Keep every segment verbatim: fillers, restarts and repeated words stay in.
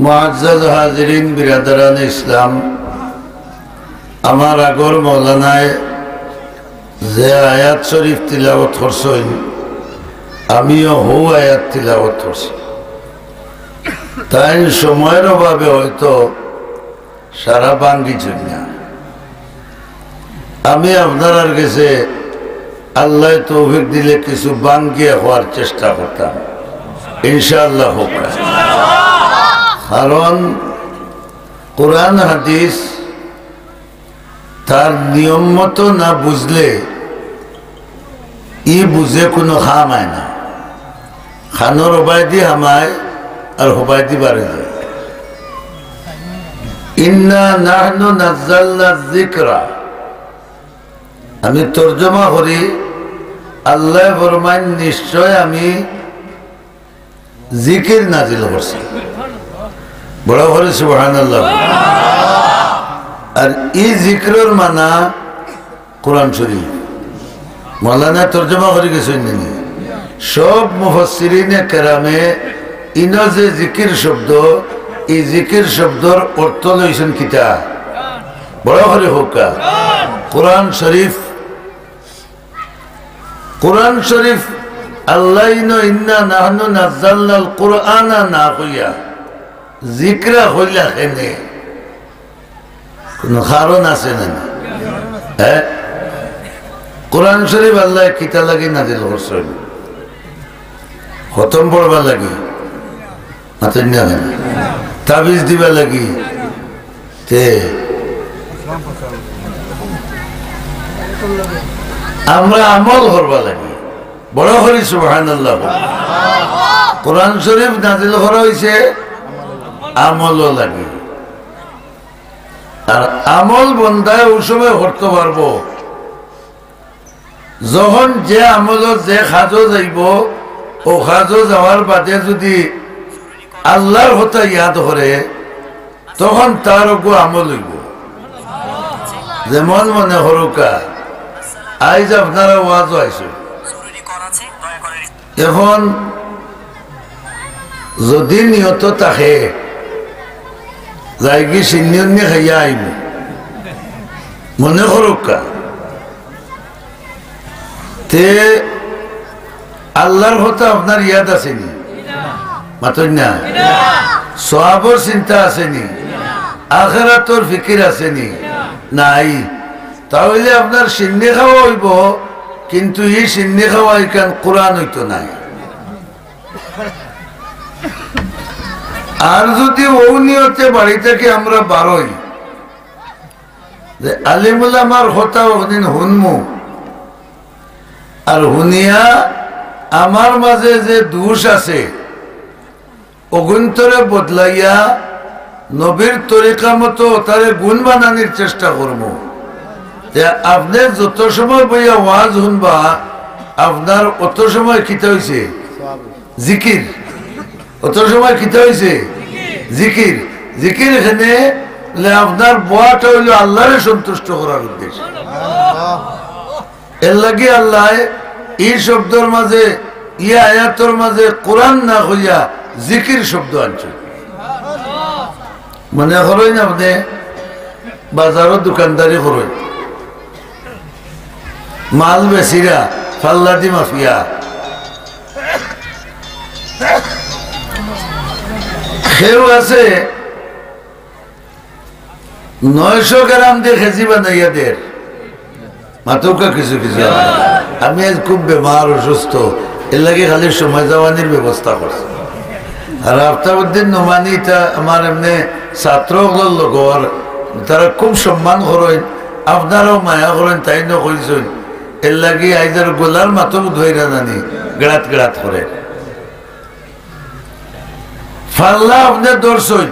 মুআজ্জাজ হাজিরিন, বিরাদারানে ইসলাম, আমার আগর মৌলানায় যে আয়াত শরীফ তিলাওয়াত করছইন, আমিও হউ আয়াত তিলাওয়াত করছি। তাইন সময়র অভাবে হয়তো সারা ভাঙ্গিছইন না। আমি আপনারার গেছে আল্লায় তৌফিক দিলে কিছু ভাঙ্গিয়া কওয়ার চেষ্টা করতাম, ইনশাআল্লাহ হউক। কারণ কোরআন হাদিস তার নিয়ম মতো না বুঝলে ই বুঝে কুনু কাম অয় না। কানর ওবায়দি হামায় আর হবায়দি বারে যায়। ইন্না নাহনু নাজ্জালনা যিকরা। আমি তর্জমা করি, আল্লায় ফরমাইন, নিশ্চয় আমি জিকির নাজিল করছি। বড় করি সুবহানাল্লাহ। আর ই জিকিরর মানা কোরআন শরীফ। মৌলানা তর্জমা করি গেছইন নি? সব মুফাসসিরিনে কেরামে ইনো যে জিকির শব্দ, ই জিকির শব্দর অর্থ লইছইন কিতা? বড় করি কউক্কা। কোরআন শরীফ। কোরআন শরীফ আল্লায় ইনো ইন্না নাহনু নাজ্জালনাল কুরআনা না কইয়া যিকরা কইলা কেনে? কুনু কারণ আছে না নি? হ্যাঁ? কোরআন শরীফ আল্লায় কিতা লাগি নাজিল করছইন? খতম পড়বার লাগি? মাতইন না কেনে? তাবিজ দিবার লাগি? তে আমরা আমল করবার লাগি। বড় করি সুবহানাল্লাহ। কোরআন শরীফ নাজিল করা অইছে আমলর লাগি। আর আমল বন্দায় অউ সময় করতো পারবো, যখন যে আমলো যে কাজো যাইবো, অউ কাজো যাওয়ার বাদে যুদি আল্লার কথা ইয়াদ করে, তখন তার অগু আমল অইবো। যেমন মনে করউক্কা, আইজ আপনারা ওয়াজো আইছইন, এখন যুদি নিয়ত থাকে, যাইগি শিন্নি উন্নি খাইয়া আইমু, মনে করউক্কা, তে আল্লার কথা আপনার ইয়াদ আছে নি? মাতইন না। সওয়াবর চিন্তা আছে নি? আখেরাতর ফিকির আছে নি? নাই। তা অইলে আপনার শিন্নি খাওয়া অইবো, কিন্তু ই শিন্নি খাওয়া ইখান কোরআন অইতো নায়। আর যুদি অউ নিয়তে বাড়ি থাকি আমরা বারই, যে আলিম উলামার কথা অউদিন হুনমু, আর হুনিয়া আমার মাঝে যে দুষ আছে, অগুন্তরে বদলাইয়া নবীর তরিকা মতো অতারে গুণ বানানির চেষ্টা করমু। তে আপনে যত সময় বইয়া ওয়াজ হুনবা, আপনার অত সময় কিতা অইছে? জিকির। অত সময় কিতা অইছে? জিকির। জিকির এখানে বলে আপনার বওয়াটা অইলো আল্লারে সন্তুষ্ট করার উদ্দেশ্যে। এর লাগি আল্লায় ই শব্দর মাঝে, ই আয়াতর মাঝে কোরআন না কইয়া জিকির শব্দ আনছইন। মনে করইন আপনে বাজারো দোকানদারি করইন, মাল বেচিরা, ফাল্লা দি মাফিয়া। কেউ আছে নয়শো গ্রাম দি কেজি বানাইয়া দের। মাতউক্কা কিছু কিছু। আমি আইজ খুব বেমার, অসুস্থ, এর লাগি খালি সময় যাওয়ানির ব্যবস্থা করছি। আর আফতাবউদ্দিন নোমানী ইতা আমার এমনে ছাত্র অকলর লগর, তারা খুব সম্মান করইন, আপনারাও মায়া করইন, তাইনও কইছইন। এর লাগি আইজ আর গলার মাতো বুধ অইরা জানি গড়াত গড়াত করে। ফাল্লা আপনে ধরছইন,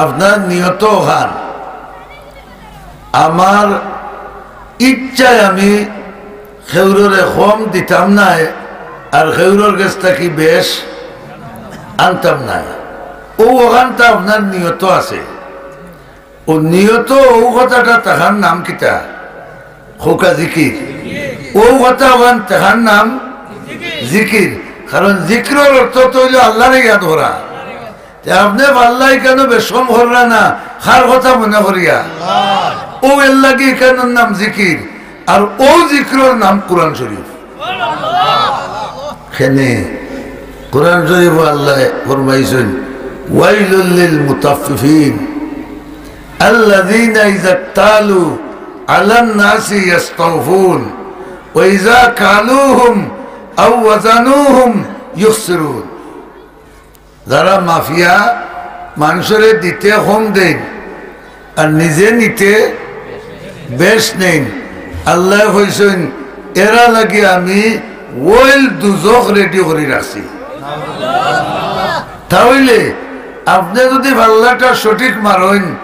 আপনার নিয়ত অখান, আমার ইচ্ছায় আমি কেউররে কম দিতাম নায়, আর কেউরর গেছ থাকি বেশ আনতাম নায়। অউ অখানতা আপনার নিয়ত আছে। অউ নিয়ত, অউ কথাটা, তাহার নাম কিতা? কউক্কা জিকির। অউ কথা অখান, তাহার নাম জিকির। কারণ জিকিরর অর্থ তো অইলো আল্লারে ইয়াদ করা। তে আপনে পাল্লা ইখানো বেশকম কররা না, কার কথা মনে করিয়া? অউ এর লাগি ইখানোর নাম জিকির, আর অউ জিকিরর নাম কোরআন শরীফ। কেনে কোরআন শরীফো আল্লায় ফরমাইছইন, "ওয়াইলুল লিল মুতাফফিফিন, আল্লাযীনা ইযা ইকতালু আলান নাসি ইয়াস্তাওফুন, ওয়া ইযা কালুহুম আও ওয়াজানুহুম ইউখসিরুন।" যারা মাফিয়া, মানষরে দিতে কম দেইন আর নিজে নিতে বেশ নেইন, আল্লায় কইছইন, এরা লাগি আমি ওয়াইল, দুজখ রেডি করি রাখছি। তা অইলে আপনে যুদি পাল্লাটা সঠিক মারইন,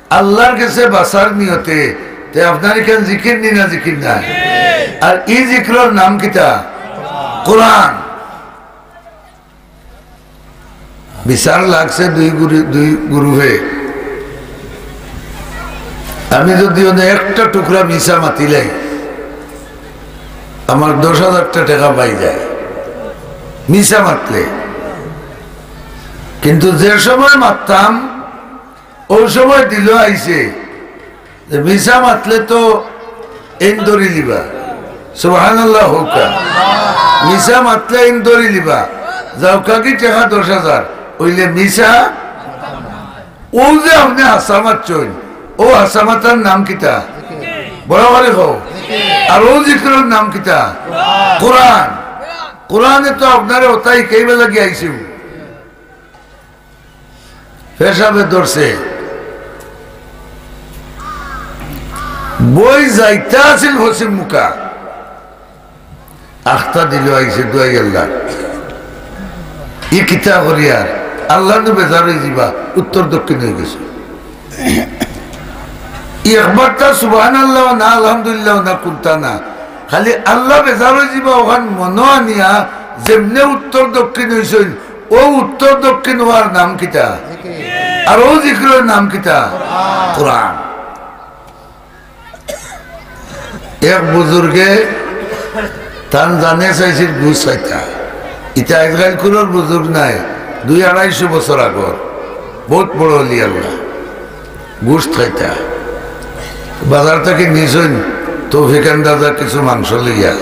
আল্লার গেছে বাঁচার নিয়তে, তে আপনার ইখান জিকির নি না জিকির নায়? আর ই জিকিরর নাম কিতা? কোরআন। বিচার লাগছে দুই গুরু-, দুই গ্রুপে। আমি যুদি অনে একটা টুকরা মিছা মাতিলাই, আমার দশ হাজারটা টেকা পাই যায় মিছা মাতলে। কিন্তু যে সময় মাততাম, অউ সময় দিলো আইছে যে মিছা মাতলে তো এইন ধরি লিবা। সুবহানাল্লাহ কউক্কা। মিছা মাতলে এইন ধরি লিবা। যাউক্কা গি টেকা দশ হাজার, অইলে মিছা। অউ যে আপনে হাছা মাতছইন, অউ হাছা মাতার নাম কিতা? বড় করি কও। আর অউ জিকিরর নাম কিতা? কোরআন। কোরআনে তো আপনারে অতা হিকাইবার লাগি আইছে। পেশাবে ধরছে। বই যাইতা আছিল পশ্চিম মুখা। আখতা দিলো আইছে দুয়াই আল্লাহ। ই কিতা করিয়ার? আল্লাহ নু বেজার অইযিবা, উত্তর দক্ষিণ অইগেছে। ই একবারতা সুবহানাল্লাহ না, আলহামদুলিল্লাহ না, কুনতা না। খালি আল্লাহ বেজার অইযিবা, অখান মনো আনিয়া যেমনে উত্তর দক্ষিণ অইছইন, অউ উত্তর দক্ষিণ অওয়ার নাম কিতা? আর অউ জিকিরর নাম কিতা? কোরআন। এক বুজুর্গে তান জানে চাইছিল ঘুষ খাইতা। ইতা আইজকাইল কুনু বুজুর্গ নায়, দুই আড়াইশো বছর আগর, বউত বড় অলি আল্লাহ। ঘুষ খাইতা। বাজার থাকি নিছইন তৌফিক আন্দাজা কিছু মাংস লইয়া।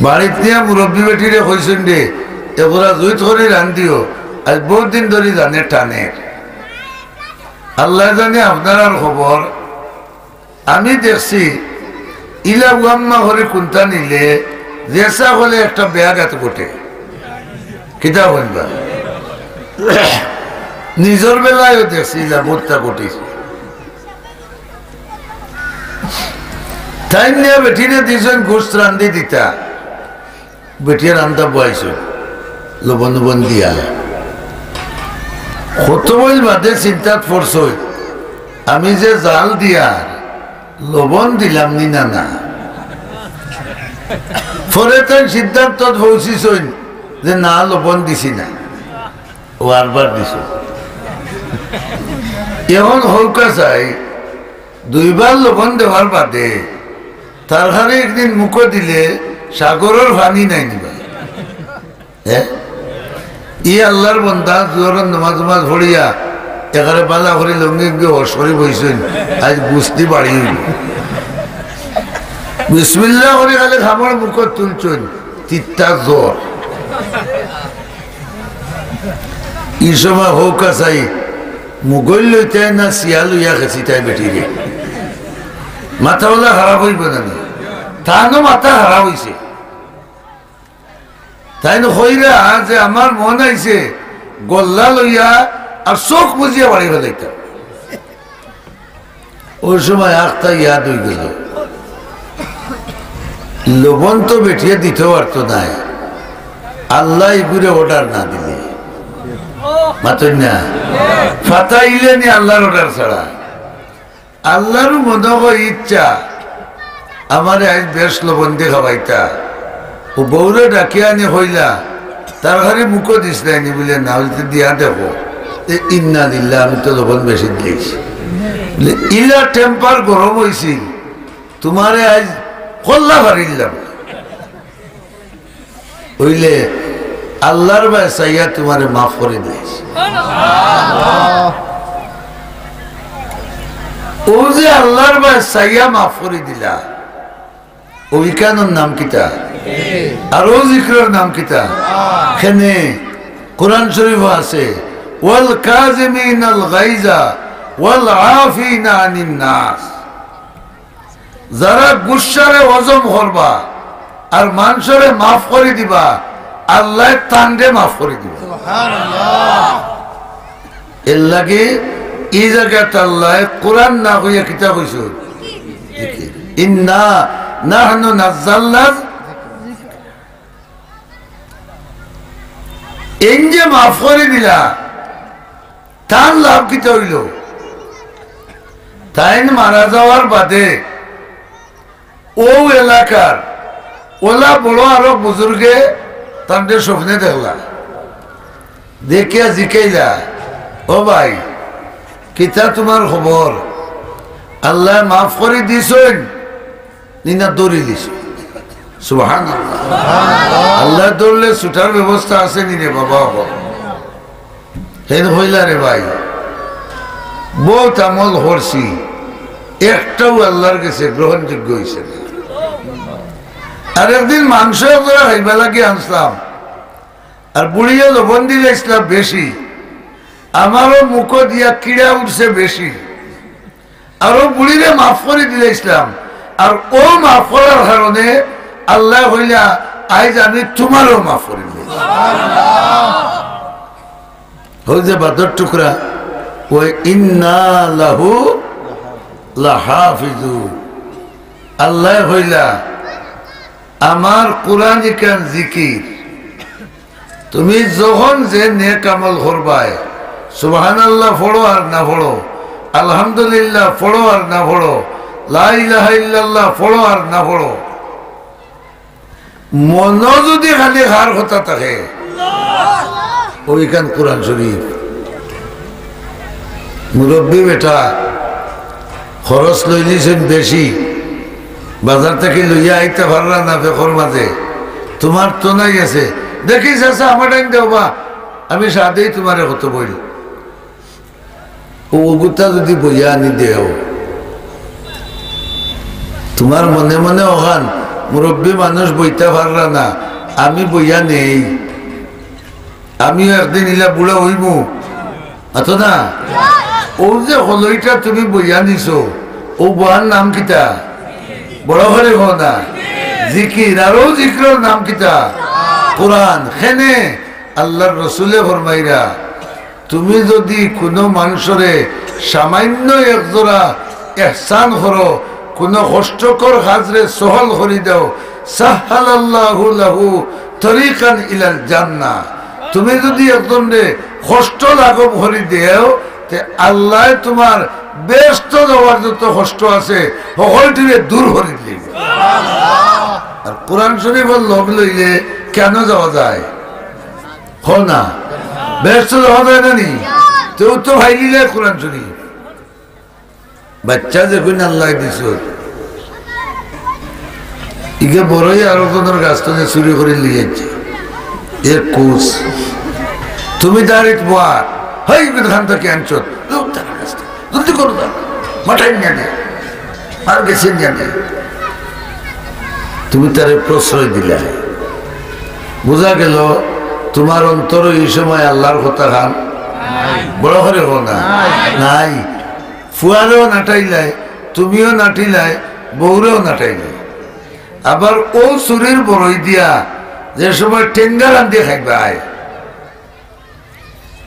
বাড়িত নিয়া মুরব্বি বেটিরে কইছইন, "রে, এগুলা জুইত করি রান্দিও, আইজ বউত দিন ধরি জানে টানের।" আল্লায় জানে আপনারার খবর। আমি দেখছি, ইলা উয়াম্মা করি কুনতা নিলে, যেছা কলে একটা ব্যাঘাত ঘটে। কিতা কইন বা? নিজর বেলায়ও দেখছি, ইলা বউততা ঘটিছে। তাইন নিয়া বেটিরে দিছইন ঘুষ রান্ধি দিতা। বেটিয়ে রান্ধা বওয়াইছইন, লবণ উবণ দিয়া। কত বইল বাদে চিন্তাত পড়ছইন, আমি যে জাল দিয়ার, লবণ দিলাম নি না, না। পরে তাইন সিদ্ধান্তত পৌঁছিছইন যে না, লবণ দিছি না, অউ আরবার দিছইন। এখন কউক্কা চাই, দুইবার লবণ দেওয়ার বাদে তরকারি একদিন মুখো দিলে সাগরর পানি নায় নি বা। হ্যাঁ? ই আল্লার বন্দা জোহরর নমাজ উমাজ পড়িয়া একেবারে বালা করি লুঙ্গি উঙ্গি হশ করি বইছইন, আইজ গুস্তি বাড়ি অইলো। বিসমিল্লাহ করি খালি খাবার মুখো তুলছইন, তিতা জ্বর। ই সময় কউক্কা চাই, মুগল লইতায় না শিয়াল অইয়া গেছি তাই বেটিরে। মাথা অলা খারাপ অইবো না নি? তানও মাথা খারাপ অইছে। তাইন কইরা যে আমার মন আইছে, গল্লা লইয়া আর চউখ মুজিয়া বাড়ি ফালাইতাম। অউ সময় আখতা ইয়াদ অইগেলো, লবণ তো বেটিয়ে দিতেও পারতো নায়, আল্লায় ইগুরে order না দিলে। মাতইন না? ফাতাইলে নি আল্লার order ছাড়া। আল্লারও মনো অয় ইচ্ছা, আমারে আইজ বেশ লবণ দি খাওয়াইতা। অউ বউরে ডাকিয়া আনি কইলা, তরকারি মুখো দিছ নাই নি? বুলে, না। বুলে, তে দিয়া দেখো। এ, ইন্না লিল্লাহ, আমি তো লবণ বেশি দিলাইছি। বুলে, ইলা temper গরম অইছিল, তুমারে আইজ কল্লা ফাড়িলাম। অইলে আল্লার বায় চাইয়া তুমারে মাফ করি দিলাইছি। অউ যে আল্লার বায় চাইয়া মাফ করি দিলা, অউ ইখানর নাম কিতা? আর অউ জিকিরর নাম কিতা? কেনে কোরআন শরীফো আছে, "ওয়াল কাজিমিনাল গাইজা ওয়াল আফিনা আনিন নাস।" যারা গুসারে হজম করবা আর মানষরে মাফ করি দিবা, আল্লায় তানরে মাফ করি দিবা। এরলাগি ই জাগাত আল্লায় কোরআন না কইয়া কিতা কইছইন? ইন্না নাহনু নাজ্জালনা। এইন যে মাফ করি দিলা, তান লাভ কিতা অইলো? তাইন মারা যাওয়ার বাদে অউ এলাকার অলা বড় আরক বুজুর্গে তানরে স্বপ্নে দেখলা, দেখিয়া জিকাইলা, "ও ভাই, কিতা তুমার খবর? আল্লায় মাফ করি দিছইন নি না ধরি দিছইন?" সুবহানাল্লাহ। আল্লায় ধরলে ছুটার ব্যবস্থা আছে নি রে বাবা? হেন কইলা, "রে ভাই, বউত আমল করছি, একটাও আল্লার গেছে গ্রহণযোগ্য অইছে না। আর একদিন মাংস একজরা খাইবার লাগি আনছলাম, আর বুড়িয়ে লবণ দিলাইছলা বেশি, আমারও মুখো দিয়া কিড়া উঠছে বেশি, আর অউ বুড়িরে মাফ করি দিলাইছলাম, আর অউ মাফ করার কারণে আল্লায় কইলা, আইজ আমি তুমারেও মাফ করি দিলাইছি।" অউ যে বাদর টুকরা, "ওয়া ইন্না লাহু লাহাফিজুন।" আল্লায় কইলা, আমার কোরআন ইখান জিকির, তুমি যখন যে নেক আমল করবায়, সুবহানাল্লাহ পড়ো আর না পড়ো, আলহামদুলিল্লাহ পড়ো আর না পড়ো, লা ইলাহা ইল্লাল্লাহ পড়ো আর না পড়ো, মনো যুদি খালি কার কথা থাকে, অউ ইখান কোরআন শরীফ। মুরব্বি বেটা, খরচ লইলিছইন বেশি, বাজার থাকি লইয়া আইতা পাররা না পেকর মাঝে, তুমার তো নাই আছে। দেখি চাচা, আমার টাইম দেও বা, আমি সাদেই তুমারে কত বইল। অউ অগুতা যুদি বইয়া আনি দেও, তুমার মনে মনে অখান, মুরব্বি মানুষ বইতা পাররা না, আমি বইয়া নেই, আমিও একদিন ইলা বুড়া অইমু, আতো না? অউ যে কলইটা তুমি বইয়া নিছো, অউ বওয়ার নাম কিতা? বড় করি কও না। জিকির, আর অউ জিকিরর নাম কিতা? কোরআন। কেনে আল্লার রসুলে ফরমাইরা, তুমি যুদি কুনু মানষরে সামাইন্য একজরা এহসান করো, কুনু কষ্টকর কাজরে সহল করি দেও, সাহহালাল্লাহু লাহু তরিকান ইলাল জান্নাহ। তুমি যুদি একজনরে কষ্ট লাঘব করি দেও, তে আল্লায় তুমার বেহেস্তো যাওয়ার যত কষ্ট আছে, হকলটিরে দূর করি দিবা। আর কোরআন শরীফর লগ লইলে কেনে যাওয়া যায়? কও না, বেহেস্তো যাওয়া যায় না নি? তেউ তো ভাই নিলে কোরআন শরীফ। বাচ্চা যেগুন আল্লায় দিছইন, ইগে বড়ই আরক জনর গাছ তনে চুরি করি লইয়া আইছে। এ কুস। তুমি দাড়িত বওয়া, হেই, ইগুন খান থাকি আনছো। লোক তার গাছ তনে। জলদি করো না। মাথায় নিয়া দে। আর গেছে নিয়া দে। তুমি তারে প্রশ্রয় দিলায়। বুঝা গেল, তুমার অন্তরো ই সময় আল্লার কথা খান বড় করি কও না। নাই। ফুয়ারেও নাটাইলায়, তুমিও নাটিলায়, বউরেও নাটাইলায়। আবার অউ চুরির বড়ই দিয়া যে সময় টেঙ্গা রান্ধি খাইবায়,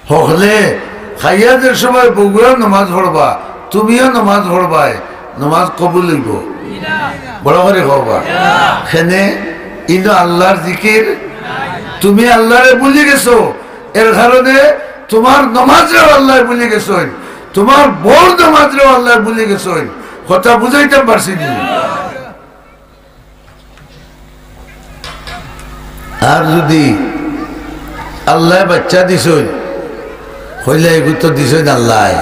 হকলে খাইয়া যে সময় বউয়েও নমাজ পড়বা, তুমিও নমাজ পড়বায়, নমাজ কবুল অইবো? বড় করি কও বা। কেনে ইনো আল্লার জিকির, তুমি আল্লারে ভুলি গেছো, এর কারণে তুমার নমাজরেও আল্লায় ভুলি গেছইন, তুমার বউর নমাজরেও আল্লায় ভুলি গেছইন। কথা বুঝাইতাম পারছি নি? আর যুদি আল্লায় বাচ্চা দিছইন, কইলে এগু তো দিছইন আল্লায়।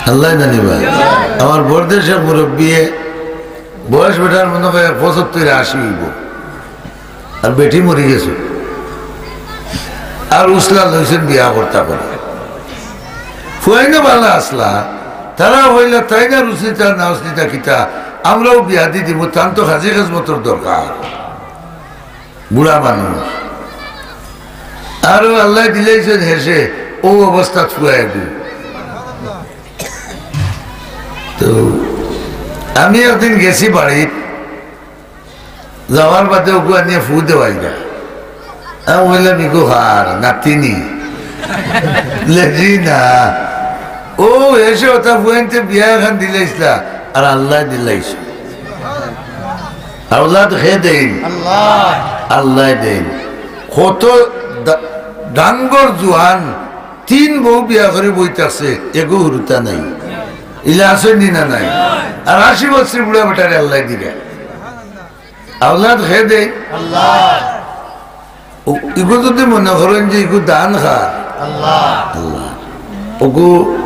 আল্লায় না নিবা। আমার বরদেশর মুরব্বিয়ে বয়স বেটার মনে হয় পঁচাত্তর আশি অইবো। আর বেটি মরি গেছে। আর উসলা লইছইন বিয়া করতা করে। ফুয়াইনও ভালা আছলা, তারা কইলা, "তাইন আর উসলিতা না উসলিতা কিতা, আমরাও বিয়া দি দিমু, তান তো কাজী খেজমতর দরকার।" বুড়া মানুষ। আরো আল্লায় দিলাইছইন হেষে, অউ অবস্থাত ফুয়া এগু। তো আমি একদিন গেছি বাড়িত, যাওয়ার বাদে অগু আনিয়া ফু দেওয়াইরা। আমি কইলাম, "ইগু কার নাতিনি?" লে, "জি না।" অউ হেষে অতা ফুয়াইন্তে বিয়া এখান দিলাইছলা, আর আল্লায় দিলাইছইন। আওলাদ কে দেইন? আল্লায়। আল্লায় দেইন। কত ডা-, ডাঙ্গর জুয়ান তিন বউ বিয়া করি বই থাকছে, এগু হুরুতা নাই। ইলা আছইন নি না নাই? আর আশি বছরি বুড়া বেটারে আল্লায় দিরা। আওলাদ কে দেইন? আল্লায়। অউ, ইগু যুদি মনে করইন যে ইগু দান কার? আল্লায়। আল্লায়। অগু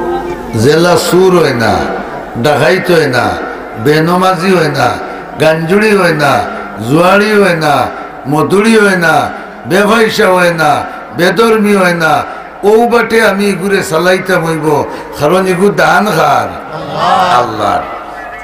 যেলা চুর অয় না, ডাকাইত অয় না, বেনমাজি অয় না, গাঞ্জুড়ি অয় না, জুয়াড়ি অয় না, মদুড়ি অয় না, বেপয়সা অয় না, বেধর্মী অয় না, অউ বাটে আমি ইগুরে চালাইতাম অইবো, কারণ ইগু দান কার? আল্লায়। আল্লার।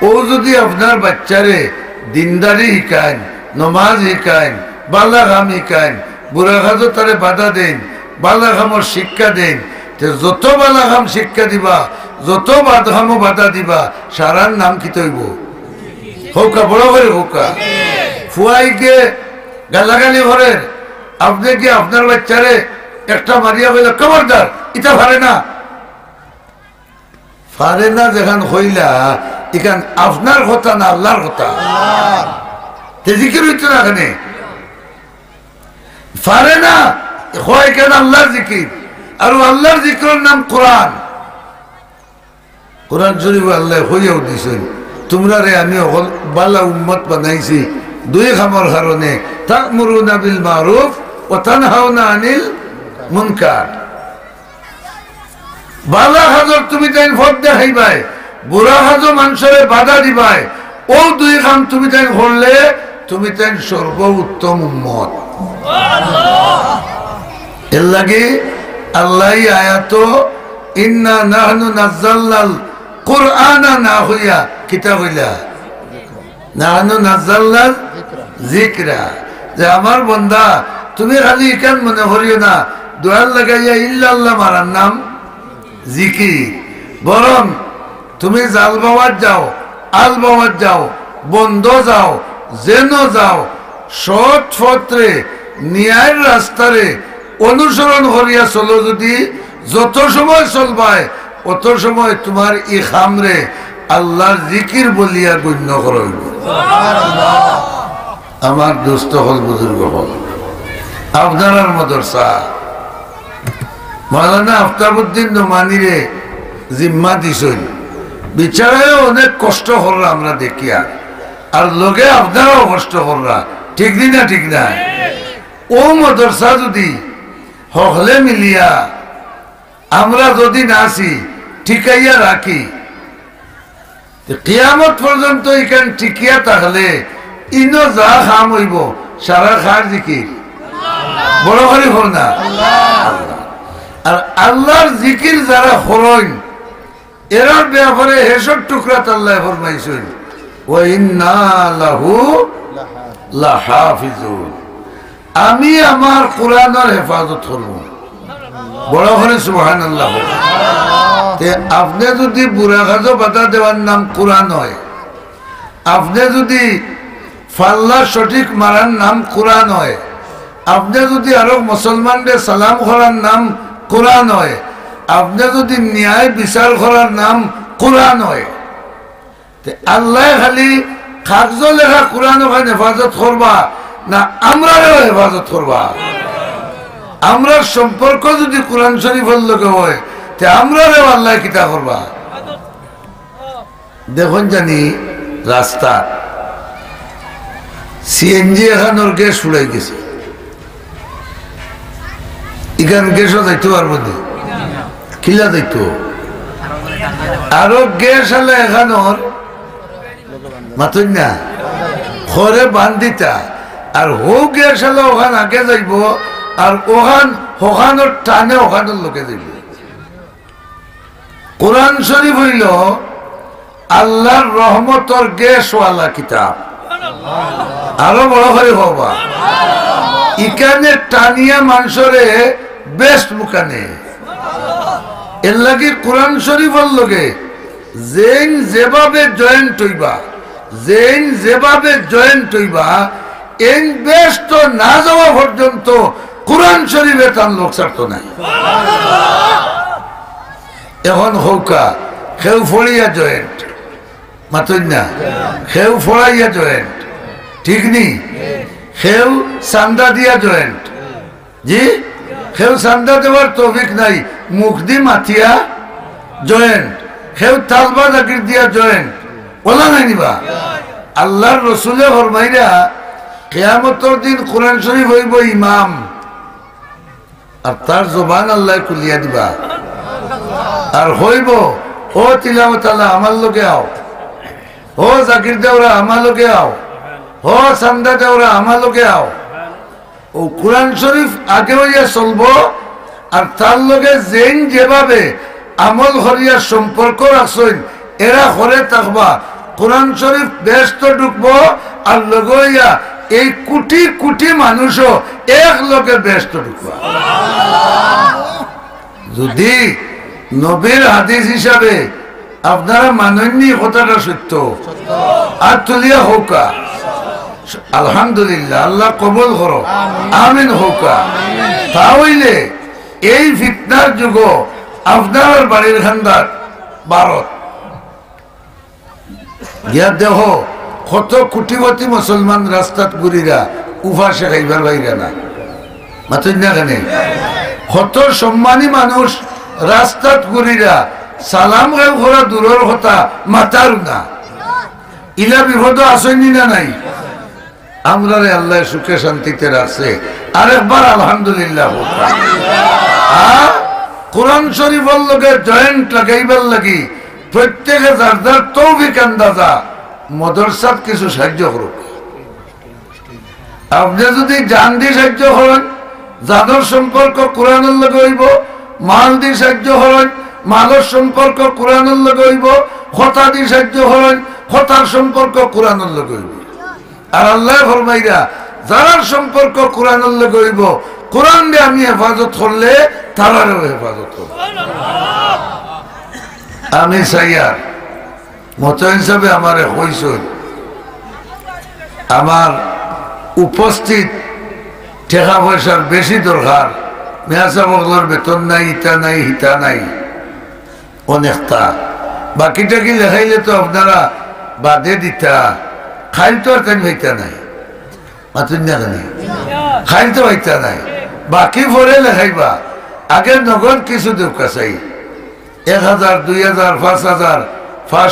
অউ যুদি আপনার বাইচ্চারে দিনদারি হিকাইন, নমাজ হিকাইন, ভালা কাম হিকাইন, বুরা কাজো তারে বাধা দেইন, ভালা কামর শিক্ষা দেইন, তে যত ভালা কাম শিক্ষা দিবা, যত বাদ কামো বাধা দিবা, সারার নাম কিতা অইবো? কউক্কা, বড় করি কউক্কা। ফুয়াইন্তে গালাগালি করের, আপনে কি আপনার বাইচ্চারে একটা মারিয়া কইলা, "খবরদার, ইতা পারে না"? পারে না যেখান কইলা, ইখান আপনার কথা না আল্লার কথা? তে জিকির অইতো না কেনে? পারে না, কয় ইখান আল্লার জিকির, আর অউ আল্লার জিকিরর নাম কোরআন। কোরআন শরিফো আল্লায় কইয়াও দিছইন, "তুমরারে আমি অকল ভালা উম্মত বানাইছি দুই কামর কারণে, তা'মুরুনা বিল মা'রুফ ওয়া তানহাউনা আনিল মুনকার।" ভালা কাজর তুমিতাইন পথ দেখাইবায়, বুরা কাজো মানষরে বাধা দিবায়। অউ দুই কাম তুমিতাইন করলে তুমিতাইন সর্বোত্তম উম্মত। এরলাগি আল্লায় ই আয়াতো "ইন্না নাহনু নাজ্জালনাল কুরআনা" না কইয়া কিতা কইলা? "নাহনু নাজ্জালনাল যিকরা।" যে আমার বন্দা, তুমি খালি ইখান মনে করিও না, দুয়ার লাগাইয়া ইল্লাল্লাহ মারার নাম জিকির। বরং তুমি জাল বাওয়াত যাও, আল বাওয়াত যাও, বন্দ যাও, যেনো যাও, সৎ পথরে, ন্যায়ের রাস্তারে অনুসরণ করিয়া চলো যুদি, যত সময় চলবায়, অত সময় তুমার ই কামরে আল্লার জিকির বলিয়া গণ্য করা অইবো। আমার দোস্ত অকল, বুজুর্গ অকল, আপনারার মাদ্রাসা মাওলানা আফতাবউদ্দিন নোমানীরে জিম্মা দিছইন, বেচারায়ও অনেক কষ্ট কররা আমরা দেখিয়ার, আর লগে আপনারাও কষ্ট কররা, ঠিক নি না? ঠিক না? অউ মাদ্রাসা যুদি হকলে মিলিয়া আমরা যুদি না আছি, টিকাইয়া রাখি, তে কিয়ামত পর্যন্ত ইখান টিকিয়া থাকলে ইনো যা কাম অইবো, সারা কার জিকির? বড় করি কও না। আল্লাহ। আর আল্লার জিকির যারা করইন, এরার ব্যাপারে হেশর টুকরাত আল্লায় ফরমাইছইন, "ওয়া ইন্না লাহু লাহাফিজুন।" আমি আমার কোরআনর হেফাজত করমু। বড় করি সুবহানাল্লাহ। তে আপনে যুদি বুরা কাজো বাধা দেওয়ার নাম কোরআন অয়, আপনে যুদি পাল্লা সঠিক মারার নাম কোরআন অয়, আপনে যুদি আরক মুসলমানরে সালাম করার নাম কোরআন অয়, আপনে যুদি ন্যায় বিচার করার নাম কোরআন অয়, তে আল্লায় খালি কাগজো লেখা কোরআন অখান হেফাজত করবা না, আমরারেও হেফাজত করবা? আমরার সম্পর্ক যুদি কোরআন শরিফর লগে অয়, তে আমরারেও আল্লায় কিতা করবা? দেখইন জানি রাস্তা, সিএনজি এখানোর গ্যাস ফুরাই গেছে। ইখান গ্যাসও যাইতো পারবো নি? কিলা যাইতো? আরো গ্যাস আলা এখানোর মাতইন না, খরে বান্ধিতা, আর হউ গ্যাস আলা অখান আগে যাইবো, আর অখান হখানোর টানে হখানোর লগে যাইব। কোরআন শরীফ অইলো আল্লাহর রহমতর গ্যাসওয়ালা কিতাব। আরো বড় করি কও বা। ইখানে টানিয়া মানষরে বেহেস্ত মুখানে। এরলাগি কোরআন শরীফর লগে যেইন যেভাবে joint অইবা, যেইন যেভাবে joint অইবা, এইন বেহেস্তো না যাওয়া পর্যন্ত কোরআন শরীফে তান লগ ছাড়তো নায়। এখন কউক্কা, কেউ পড়িয়া joint, মাতইন না, কেউ পড়াইয়া joint, ঠিক নি? কেউ চান্দা দিয়া joint, জি, কেউ চান্দা দেওয়ার তৌফিক নাই, মুখদি মাতিয়া joint, কেউ তাসবা জাকির দিয়া joint, অলা নায় নি বা? আল্লাহর রসুলে ফরমাইরা, কিয়ামতর দিন কোরআন শরীফ অইবো ইমাম, আর তার জবান আল্লায় খুলিয়া দিবা, আর কইবো, "ও তিলাওয়াতআলা, আমার লগে আও, ও জাকির দেওরা, আমার লগে আও, ও চান্দা দেওরা, আমার লগে আও।" অউ কোরআন শরীফ আগে অইয়া চলবো, আর তার লগে যেইন যেভাবে আমল করিয়া সম্পর্ক রাখছইন, এরা করে থাকবা। কোরআন শরীফ বেহেস্তো ঢুকবো, আর লগে অইয়া এই কোটি কোটি মানুষও এক লগে বেহেস্তো ঢুকবা। যদি নবীর হাদিস হিসাবে আপনারা মানইন নি কথাটা সত্য, আত তুলিয়া কউক্কা। আলহামদুলিল্লাহ, আল্লাহ কবুল করো, আমিন কউক্কা। তা অইলে এই ফিতনার যুগো আপনারার বাড়ির কান্দাত ভারত, গিয়া দেখো, কত কোটিপতি মুসলমান রাস্তাত ঘুরিরা, উপাসে খাইবার পাইরা না। মাতইন না কেনে? কত সম্মানী মানুষ রাস্তাত ঘুরিরা, সালাম কেউ করা দূরর কথা, মাতার না। ইলা বিপদো আছইন নি না নাই? আমরারে আল্লায় সুখে শান্তিতে রাখছে। আরেকবার আলহামদুলিল্লাহ কউক্কা। আর কোরআন শরীফর লগে joint লাগাইবার লাগি প্রত্যেকে যার যার তৌফিক আন্দাজা মাদ্রাসাত কিছু সাহায্য করউক। আপনে যদি জান দি সাহায্য করইন, জানর সম্পর্ক কোরআনর লগে অইবো, মাল দি সাহায্য করইন, মালর সম্পর্ক কোরআনর লগে অইবো, কথা দি সাহায্য করইন, কথার সম্পর্ক কোরআনর লগে অইবো। আর আল্লায় ফরমাইরা, যারার সম্পর্ক কোরআনর লগে অইবো, কোরআনরে আমি হেফাজত করলে তারারেও হেফাজত করবো। আমি চাইয়ার মতোয়াইন সাবে আমারে কইছইন, আমার উপস্থিত টেকা পয়সার বেশি দরকার, মেয়াসাব অকলর বেতন নাই, ইতা নাই, হিতা নাই। অনেকটা। বাকি টাকি লেখাইলে তো আপনারা বাদে দিতা। খাইল তো আর তাইন পাইতা নাই। মাতইন না কেনে? খাইল তো পাইতা নাই। বাকি পরে লেখাইবা। আগে নগদ কিছু দেউক্কা চাই। এক হাজার, দুই হাজার, পাঁচ হাজার, পাঁচ